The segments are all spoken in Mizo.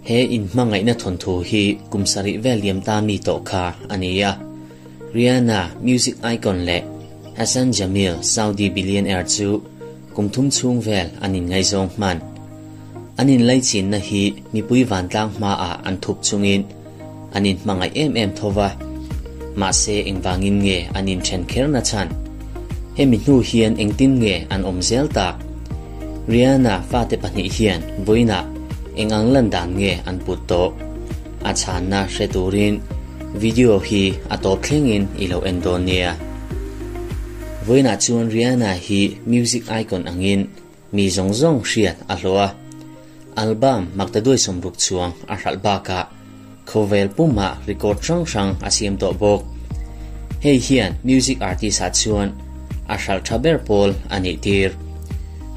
He inhmangaihna thawnthu hi kum sarih vel liam ta mi tawh kha a ni a. Rihanna, music icon leh Hassan Jameel, Saudi billionaire chu kum thum chhung vel an inngaizawng hman. An inlaichinna hi mipui vantlang hmaah an thup chungin an inhmangaih em em tho va, mahse engvangin nge an inthen kher na chhan? Hemi hnu hian engtin nge an awm zel tak? Rihanna fate pahnih hian vawiinah eng ang lan dan nge an put tawh? A chhanna hre turin video hi a tawp thlengin i lo en dawn nia. Vawiinah chuan Rihanna hi music icon angin Mi zawng zawng hriat a hlawh a, album maktaduai sawmruk chuang a hralh bakah khawvel pumah record hrang hrang a siam tawh bawk. Hei hian music artist ah chuan a hralh tha ber pawl a nih tir.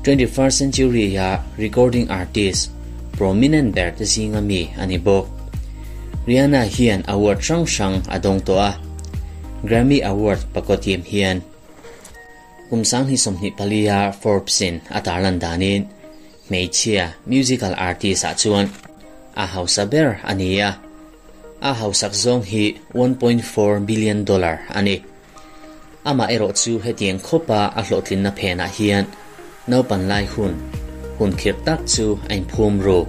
21st century a recording artist prominent ber te zinga mi a ni bawk. Rihanna hian award hrang hrang a dawng tawh a, Grammy Award pakawtiam hian. Kum 2024 a Forbes in a tarlan danin hmeichhia musical artist ah chuan a hausa ber a ni a, a hausak zawng hi 1.4 billion dollar a ni. Amah erawh chu hetiang khawpa a hlawhtlinna phenah hian naupan lai hun hun khirh tak chu a inphum ru.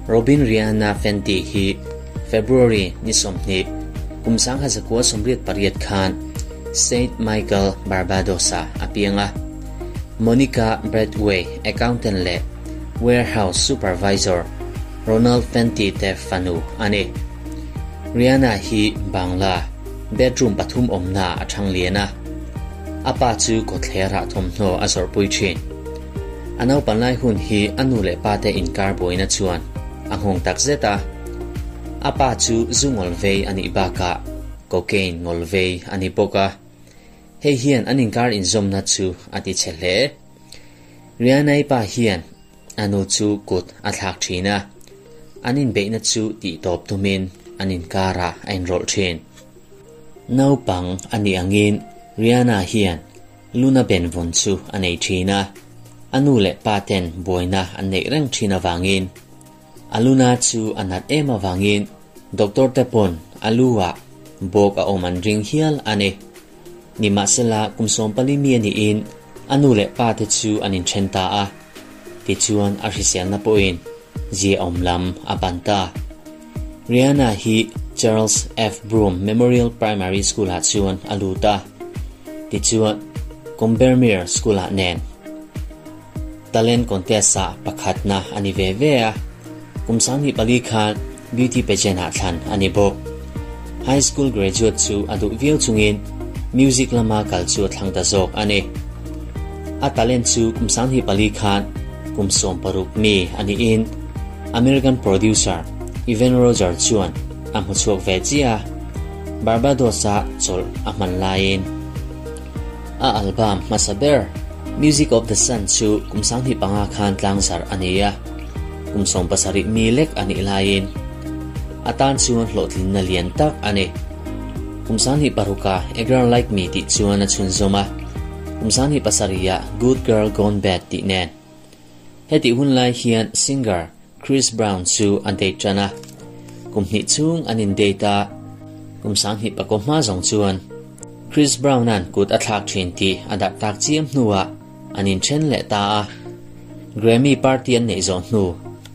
Robyn Rihanna Fenty hi February ni 20, kum 1998 khan Saint Michael, Barbados-ah a piang a. Monica Brathwaite, accountant leh warehouse supervisor Ronald Fenty te fanu a ni. Rihanna hi Bangla bedroom pathum awmna a thang lian a. A pa chu kawtthlerah thawmhnaw a zawrhpui thin. A naupan lai hun hi a nu leh pa te inkar buaina chuan a nghawng tak zet a. A pa chu zu ngawlvei a nih bakah Cocaine ngawlvei a ni bawk a, hei hian an inkar inzawmna chu a ti chhe hle. Rihanna-i pa hian a nu chu kut a thlak thin a, an inbeihna chu tihtawp tumin an inkarah a inrawlh thin. Naupang a nih angin Rihanna hian Luna benvawn chu a nei thin a, a nu leh pa ten buaina an neih reng thin avangin a Luna chu a nat em avangin Doctor te pawn a lu ah bawk a awm an ring hial a ni. Nimahsela kum 14 mi a niin a nu leh pa te chu an inthen ta a, tichuan a hriselna pawhin zia awm lam a pan ta. Rihanna hi Charles F. Broom Memorial Primary School ah chuan a lut a, tichuan Combermere School ah nen Talent contest ah pakhatna a ni ve ve a, kum 24 khan beauty pageant ah thlan a ni bawk. High school graduate chu a duh viau chungin music lama kal chu a thlang ta zawk a ni. A talent chu kum 24 khan kum 16 mi a niin American producer Evan Roger chuan a hmu chhuak ve chiah a, Barbados ah chawlh a hman laiin. A album hmasa ber, Music of the Sun chu kum 25 khan tlangzarh a ni a, kum 17 mi lek a nih laiin a tan chuan hlawhtlinna lian tak a ni. Kum 26 a A Girl Like Me tih chuan a chhunzawm a, kum 27 ah Good Girl Gone Bad tih nen. Hetih hun lai hian singer Chris Brown chu a date tan a, kum hnih chhung an in date a, kum 29 hma zawng chuan Chris Brown-a'n kut a thlak thin tih a darh tak chiam hnuah an inthen leh ta a, Grammy party an neih zawh hnu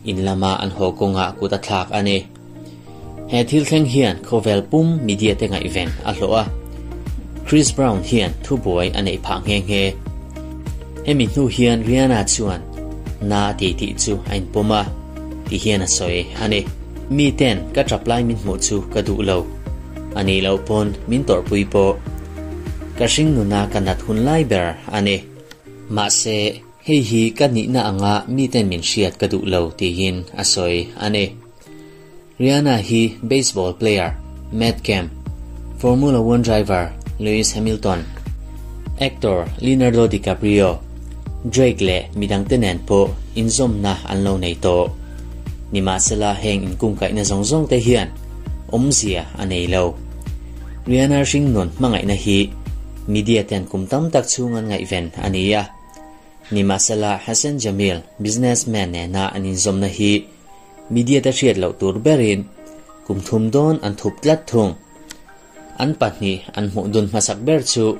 in lama an haw kawngah kut a thlak a ni. He thil thleng hian khawvel pum media te ngaihven a hlawh a, Chris Brown hian thubuai a neih phah nghe nghe. Hemi hnu hian Rihanna chuan na a ti tih chu a inpawm a, ti hian a sawi a ni. Miten ka tap lai min hmuh chu ka duh lo. A nih loh pawn min tawrhpui pawh. Ka hring nuna ka nat hun lai ber a ni. Mahse, hei hi ka nihna anga miten min hriat ka duh lo tiin a sawi a ni. Rihanna hi baseball player Matt Kemp, Formula One driver Lewis Hamilton, actor Leonardo DiCaprio, Drake leh midangte nen pawh inzawmna an lo nei tawh. Nimahsela heng inkungkaihna zawng zawng te hian awmzia a nei lo. Rihanna hringnun hmangaihna hi media ten kum tam tak chhung an ngaihven a ni a. Nimahsela Hassan Jamil, businessman nena an inzawmna hi media te hriat loh tur berin kum thum dawn an thup tlat thung. An pahnih an hmuh dun hmasak ber chu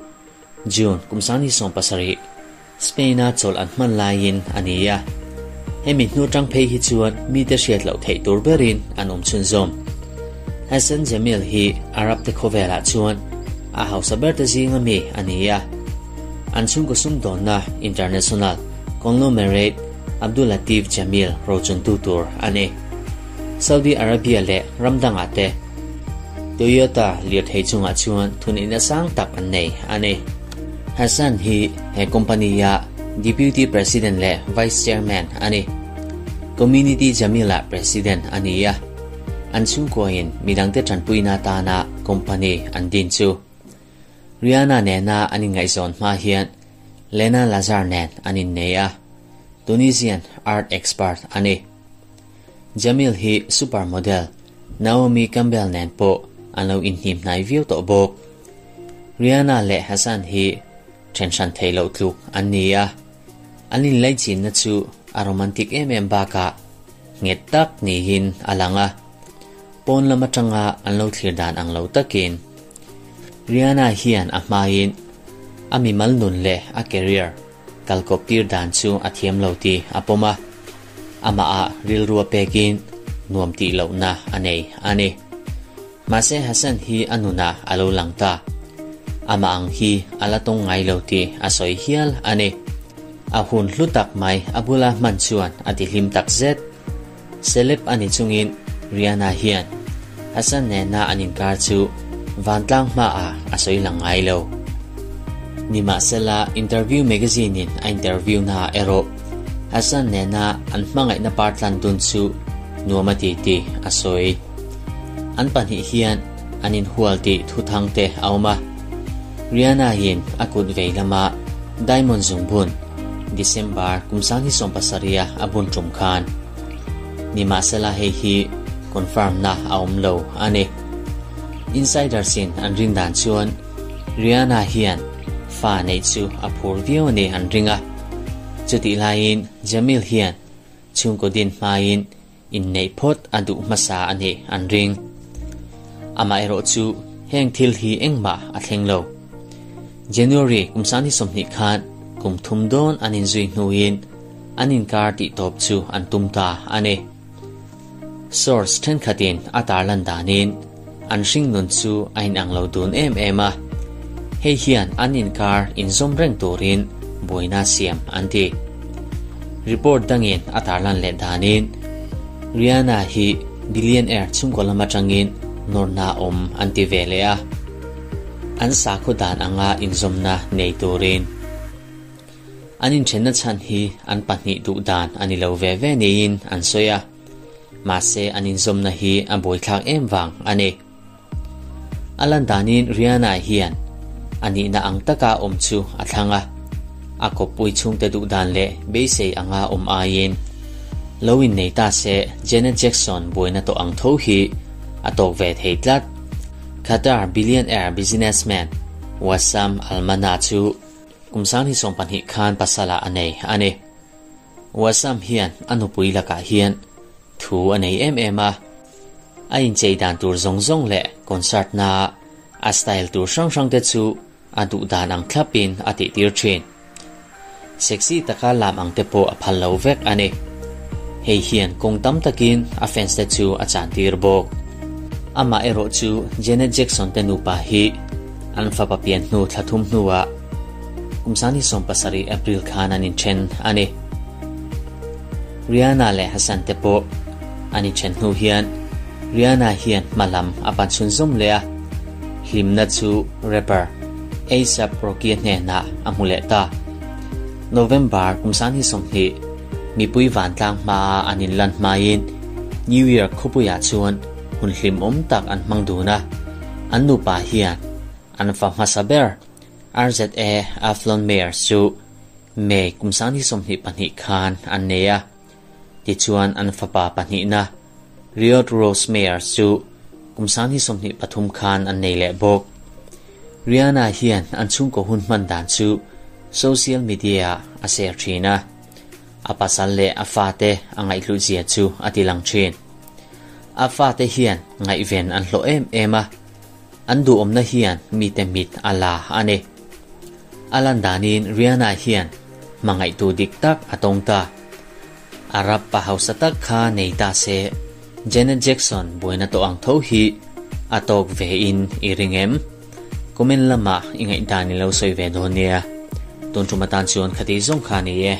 June kum 2017 Spain-a chawlh an hman laiin a ni a. Hemi hnu tang phei hi chuan mite hriat loh theih tur berin an awm chhunzawm. Hassan Jamil hi Arab te khawvelah chuan a hausa ber te zinga mi a ni a. An chhungkaw sumdawnna international conglomerate Abdul Latif Jameel rochuntu tur a ni. Saudi Arabia leh ram dangah te Toyota lirthei chungah chuan thunihna sang tak an nei a ni. Hassan hi he company-a Deputy President leh Vice Chairman a ni. Community Jamil-ah President a ni a, an chhungkuain midangte tanpuina atana company an din chu. Rihanna nena an inngaihzawn hma hian Lena Lazar nen an innei a, Tunisian art expert a ni. Jamil hi supermodel Naomi Campbell nen pawh an lo inhnim hnai viau tawh bawk. Rihanna leh Hassan hi then hran theih loh tluk an ni a, an inlaichinna chu a romantic em em bakah nghet tak niin a lang a, pawn lam atanga an lo thlir dan ang lo takin. Rihanna hian a hmain a mimal nun leh a career kalkawp tir dan chu a thiam lo tih a pawm a, amah ah rilrua pekin nuam tih lohna a nei a ni. Mahse Hassan hi a nunah a lo lang ta. Amah ang hi a la tawng ngai lo tih a sawi hial a ni. A hun hlu tak mai a bula hman chuan a ti hlim tak zet. Celeb a ni chungin Rihanna hian Hassan nena an inkar chu vantlang hmaah a sawi lang ngai lo. Nimahsela Interview magazine in a interview naah erawh Hassan nena an hmangaihna par tlan dun chu nuam a ti tih a sawi. An pahnih hian an inhual tih thuthang te a awm a. Rihanna in a kut vei lama diamond zungbun December kum 2017 a a bun tum khan nimahsela hei hi confirm na a awm lo a ni. Insiders in an rin dan chuan Rihanna hian fa neih chu a phur viau a ni an ring a. Chutih laiin Jamil hian chhungkaw din hmain inneih phawt a duh hmasa a nih an ring. Amaherawh chu heng thil hi engmah a thleng lo. January kum 2020 khan kum thum dawn an inzui hnuin an inkar tih tawp chu an tum ta a ni. Source thenkhatin a tarlan danin an hringnun chu a inang lo dun em em a, hei hian an inkar inzawm reng turin buaina siam an ti. Report dangin a tarlan leh danin Rihanna hi billionaire chhungkaw lam atangin nawrna awm an ti ve leh a, an sakhaw dan anga inzawmna nei turin. An inthenna chhan hi an pahnih duh dan a ni lo ve ve niin an sawi a, mahse an inzawmna hi a buaithlak em vang a ni. A lan danin Rihanna hian a nihna ang taka awm chu a thlang a, a kawppui chhungte duh dan leh beisei anga awm aiin lo innei ta se Janet Jackson buaina tawh ang tho hi a tawk ve thei tlat. Qatar billionaire businessman Wassam Almana chu kum 2020 khan pasala a nei a ni. Wassam hian a nupui lakah hian thu a nei em em a, a inchei dan tur zawng zawng leh concert na a style tur hrang hrang te chu a duh dan ang thlapin a tih tir thin. Sexy taka lam ang te pawh a phal lo vek a ni. Hei hian kawng tam takin a fans te chu a chan tir bawk. Amah erawh chu Janet Jackson te nupa hi an fapa pian hnu thla thum hnuah kum 2017 April khan an inthen a ni. Rihanna leh Hassan te pawh an inthen hnu hian Rihanna hian hma lam a pan chhunzawm leh a, hlimna chu rapper A$AP Rocky-a hnenah a hmu leh ta. November kum 2020 mipui vantlang hmaa an inlan hmain New York khawpuiah chuan hun hlimawm tak an hmang dun a, an nupa hian an fa hmasa ber RZA Athlon Mayers chu May kum 2022 khan an nei a, tichuan an fapa pahnihna Riot Rose Mayers chu kum 2023 khan an nei leh bawk. Rihanna hian an chhungkaw hun hman dan chu social media-ah a share thin a, a pasal leh a fate a ngaihhlutzia chu a tilang thin. A fate hian ngaihven an hlawh em em a, an duhawmna hian mite mit a la a ni. A lan danin Rihanna hian hmangaihtu dik tak a tawng ta. Arab pa hausa tak kha nei ta se, Janet Jackson buaina tawh ang tho hi a tawk ve in i ring em? Comment lamah i ngaihdan i lo sawi ve dawn nia. Tun tum atan chuan khati zawng kha a ni e.